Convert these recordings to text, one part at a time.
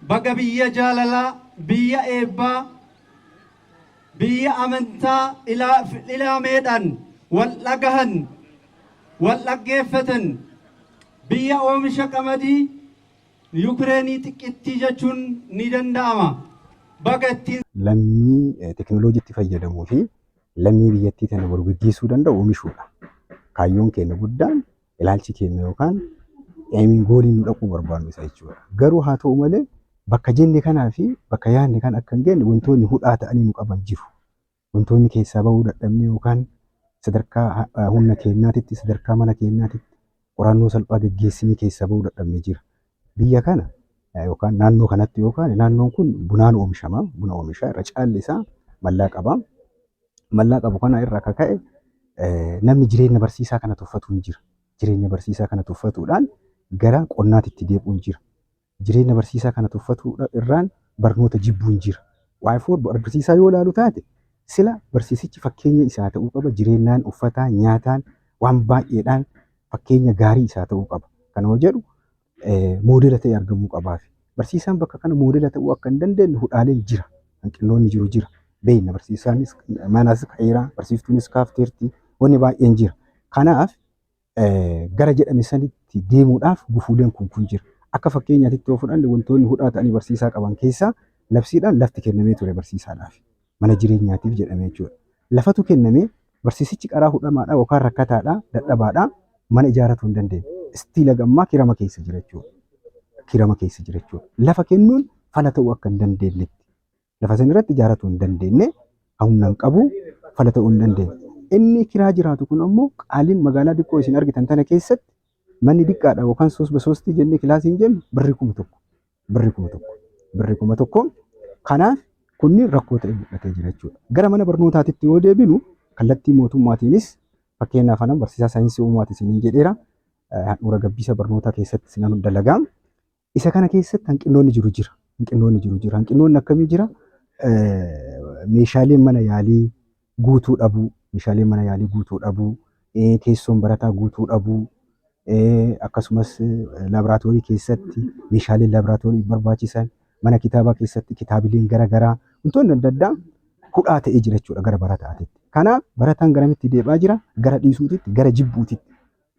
Baga biyya jaalalaa, biyya eebbaa, biyya amantaa ilaameedhaan wal dhagahan, wal dhaggeeffatan, biyya oomisha qamadii Yukireenii xiqqittii jechuun ni danda'ama. Baga ittiin Lammii teekinooloojiitti fayyadamuu fi lammii biyyattii tana boru gaggeessuu danda'u oomishuudha. Kaayyoon keenya guddaan, ilaalchi keenya yookaan aimiin goaliin nu dhaquu barbaannu isa jechuudha. Garuu haa ta'u malee, bakka jenne kanaa fi bakka yaadne kana akka hin geenye wantoonni hudhaa ta'anii nu qaban jiru. Wantoonni keessaa bahuu dadhabne yookaan sadarkaa humna keenyaatitti, sadarkaa mana keenyaatitti qorannoo salphaa gaggeessinee keessaa bahuu dadhabne jira. Biyya kana yookaan naannoo kanatti, yookaan naannoon kun bunaan oomishama. Buna oomisha, irra caalli isaa mallaa qaba. Mallaa qabu kana irraa akka ka'e namni jireenya barsiisaa kana tuffatu hin jira. Jireenya barsiisaa kana tuffatuudhaan gara qonnaatitti deebi'uun jira. Jireenya barsiisaa kana tuffatuu irraan barnoota jibbuun jira. Waa'ee barsiisaa yoo ilaalu taate, sila barsiisichi fakkeenya isaa ta'uu qaba. Jireenyaan, uffataan, nyaataan, waan baay'eedhaan fakkeenya gaarii isaa ta'uu qaba. Kana yoo jedhu moodela ta'ee argamuu qabaaf. Barsiisaan bakka kana moodela ta'uu akka hin dandeenye hudhaaleen jira. Hanqinoonni jiru jira. Beekna, barsiisaanis manas ka'eera, barsiiftuunis kaafteerti, wanni baay'een jira. Kanaaf gara jedhame sanitti deemuudhaaf gufuuleen kun jira. Akka fakkeenyaatti yoo fudhanne, wantoonni hudhaa ta'anii barsiisaa qaban keessaa labsiidhaan lafti kennamee ture barsiisaadhaaf. Mana jireenyaatiif jedhamee jechuudha. Lafatu kennamee, barsiisichi qaraa hudhamaadha yookaan rakkataadha, dadhabaadha, mana ijaarratuu hin dandeenye. Still gammaa kirama keessa jira jechuudha. Kirama keessa jira jechuudha. Lafa kennuun fala ta'uu akka hin dandeenyetti. Lafa sana irratti ijaarratuu hin dandeenye, humna hin qabu, fala ta'uu hin dandeenye. Inni kiraa jiraatu kun ammoo qaaliin magaalaa xiqqoo isin argitan tana keessatti manni xiqqaadha yookaan ሶስት በሶስት jennee kilaasiin jennu birrii 1000. Birrii 1000. Birrii 1000. Kanaaf kunniin rakkoo ta'e mul'atee jira jechuudha. Gara mana barnootaatitti yoo deebinu, kallattii mootummaatiinis, fakkeenyaaf anan barsiisaa saayinsii uumaati isiniin jedheera. Handhuura gabbisa barnootaa keessatti sinan dalagaa. Isa kana keessatti hanqinoonni jiru jira. Hanqinoonni jiru jira. Hanqinoonni akkamii jira? Meeshaaleen mana yaalii guutuu dhabuu, meeshaaleen mana yaalii guutuu dhabuu, teessoon barataa guutuu dhabuu, akkasumas laaboraatoorii keessatti meeshaaleen laaboraatoorii barbaachisan, mana kitaabaa keessatti kitaabileen garaagaraa, wantoonni adda addaa hudhaa ta'ee jira jechuudha gara barataatitti. Kanaaf barataan garamitti deemaa jira? Gara dhiisuutitti, gara jibbuutitti.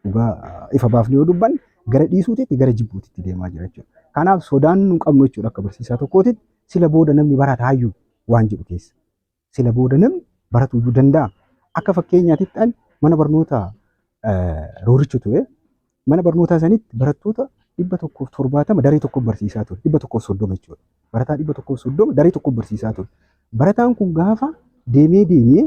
Dhugaa ifa baafnee yoo dubbanne, gara dhiisuutitti, gara jibbuutitti deemaa jira jechuudha. Kanaaf sodaan nu qabnu jechuudha akka barsiisaa tokkootitti, sila booda namni barataayyuu waan jedhu keessa. Sila booda namni baratuuyyuu danda'a. Akka fakkeenyaatitti ani mana barnootaa Rooricho ture. Mana barnootaa sanitti barattoota 170 daree tokko barsiisaa ture. 130 jechuudha. Barataa 130 daree tokko barsiisaa ture. Barataan kun gaafa deemee deemee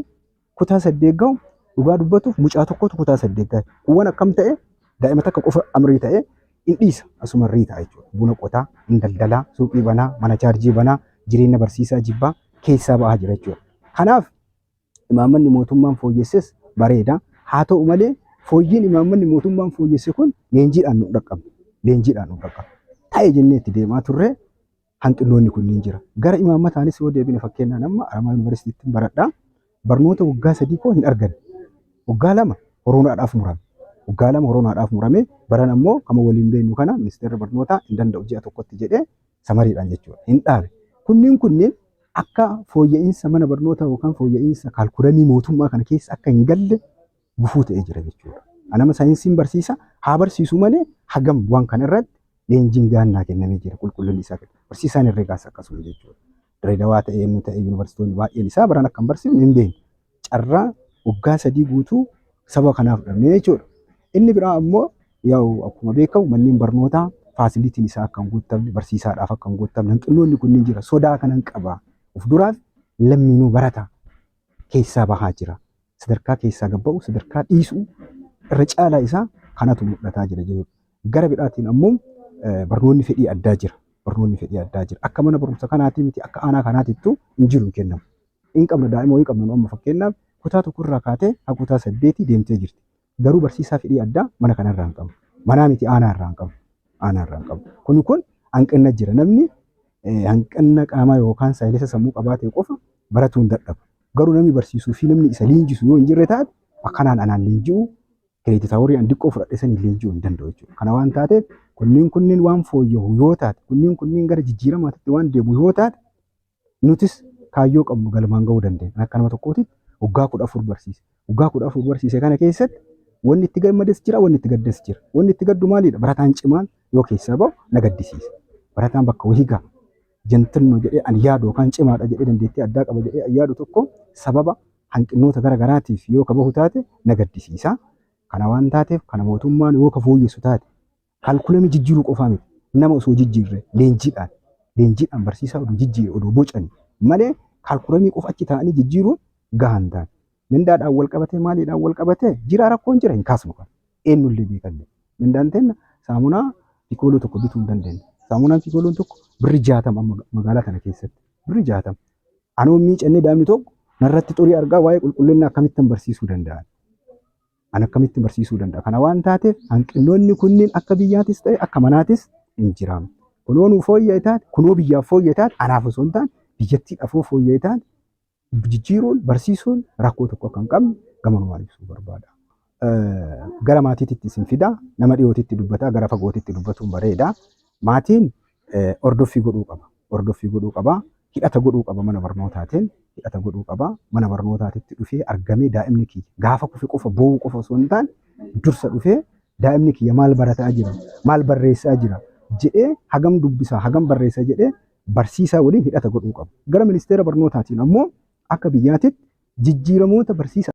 kutaa 8 gahu, dhugaa dubbatuuf mucaa tokkotu kutaa 8 gahe. Kuuwwan akkam ta'e, daa'ima takka qofa amrii ta'e in dhiisa, asuma riitaa jechuudha. Buna qotaa, in daldalaa, suuqii banaa, mana chaarjii banaa, jireenya barsiisaa jibbaa keessaa ba'aa jira jechuudha. Kanaaf imaammanni mootummaan fooyyesses bareeda. Haa ta'u malee, fooyyiin imaammanni mootummaan fooyyesse kun leenjiidhaan nu dhaqqabne. Leenjiidhaan nu dhaqqabne. Ta'e jennee itti deemaa turre, hanqinoonni kunniin jira. Gara imaammataanis yoo deebine, fakkeenyaan amma Aramaa Yuunivarsiitiitti baradhaa. Barnoota waggaa 3 koo hin arganne. Waggaa 2 koronaadhaaf murame. Waggaa 2 koronaadhaaf murame. Baran ammoo kama waliin beeknu kana ministeerri barnootaa hin danda'u ji'a tokkotti jedhee samariidhaan jechuudha. Hin dhaabe. Kunniin akka fooyya'insa mana barnootaa yookaan fooyya'insa kaalkulamii mootummaa kana keessa akka hin galle gufuu ta'ee jira jechuudha. Anama saayinsiin barsiisa haa barsiisu malee, hagam waan kana irratti leenjiin gaannaa kennamee jira qulqullinni isaa. Barsiisaan herregaas akkasuma jechuudha. Dirreedawaa ta'ee inni ta'e yuunivarsiitonni baay'een isaa baran akka hin barsiifne hin beekne. Carraa waggaa 3 guutuu saba kanaaf dhabne jechuudha. Inni biraa ammoo yaa'u akkuma beekamu manneen barnootaa facilityn isaa akka hin guutamne, barsiisaadhaaf akka hin guutamne, hanqinoonni kunniin jira. Sodaa kanan qaba. Of duraaf lammiinuu barata keessaa bahaa jira. Sadarkaa keessaa gabba'u, sadarkaa dhiisuu irra caalaa isaa kanatu mul'ataa jira jechuudha. Gara biraatiin ammoo barnoonni fedhii addaa jira. Barnoonni fedhii addaa jira. Akka mana barumsa kanaatii miti, akka aanaa kanaatittuu hin jiru, hin kennamu. Hin qabna, daa'ima wayii qabna. Nu amma fakkeenyaaf kutaa 1rraa kaatee haa kutaa 8 deemtee jirti. Garuu barsiisaa fedhii addaa mana kanarraa hin qabu. Manaa miti, aanaa irraa hin qabu. Aanaa irraa hin qabu. Kun hanqina jira. Namni hanqina qaamaa yookaan saayilisa sammuu qabaate qofa baratuu hin dadhabu. Garuu namni barsiisuu fi namni isa leenjisu yoo hin jirre taate, akkanaan anaan leenji'u, credit hourii an xiqqoo fudhadhe sanii leenji'uu hin danda'u jechuudha. Kana waan taateef Kunniin kunniin waan fooyya'u yoo taate, kunniin kunniin gara jijjiiramaatti waan deemu yoo taate, nutis kaayyoo qabnu galmaan ga'uu dandeenya. Akka nama tokkootitti waggaa 14 barsiise. Waggaa 14 barsiise kana keessatti wanni itti gammades jira, wanni itti gaddes jira. Wanni itti gaddu maalidha? Barataan cimaan yoo keessaa bahu na gaddisiisa. Barataan bakka wayii gaha. Jantilnoo jedhee ani yaadu yookaan cimaadha jedhee dandeettii addaa qaba jedhee ani yaadu tokko sababa hanqinoota gara garaatiif yoo ka bahu taate na gaddisiisa. Kana waan taateef kana mootummaan yoo ka fooyyessu taate, kaalkulamii jijjiiruu qofaa miti. Nama osoo jijjiirre, leenjiidhaan barsiisaa oduu jijjiire, oduu bocani malee kaalkulamii qofa achi taa'anii jijjiiruun gahaa hin taane. Mindaadhaan wal qabatee, maaliidhaan wal qabatee jira, rakkoon jira, hin kaasnu kana. Eenyullee beekallee. Mindaan teenna saamunaa pikooloo tokko bituu hin dandeenye. Saamunaan pikooloon tokko birri 60 amma magaalaa kana keessatti. Birri 60. Anoo miicannee daa'imni tokko narratti xurii argaa, waa'ee qulqullina akkamittiin barsiisuu danda'an? An akkamitti barsiisuu danda'a? Kana waan taateef hanqinoonni kunniin akka biyyaatis ta'e akka manaatis hin jiraam. Kunoo nuu fooyya'e taate, kunoo biyyaaf fooyya'e taate, anaaf osoo hin taane biyyattiidhaaf fooyya'e taate, jijjiiruun barsiisuun rakkoo tokko akka hin qabne gamanumaan ibsuu barbaada. Gara maatiitti isin fida, nama dhiyootitti dubbataa, gara fagootitti dubbatuun bareeda. Maatiin hordoffii godhuu qaba. Hordoffii godhuu qaba. Hidhata godhuu qaba mana barnootaatiin. Hidhata godhuu qaba. Mana barnootaatitti dhufee argamee, daa'imni kiyya gaafa kufe qofa boo'uu qofa osoo hin taane, dursa dhufee daa'imni kiyya maal barataa jira, maal barreessaa jira jedhee, hagam dubbisaa, hagam barreessaa jedhee barsiisaa waliin hidhata godhuu qaba. Gara ministeera barnootaatiin ammoo akka biyyaatitti jijjiiramoota barsiisaa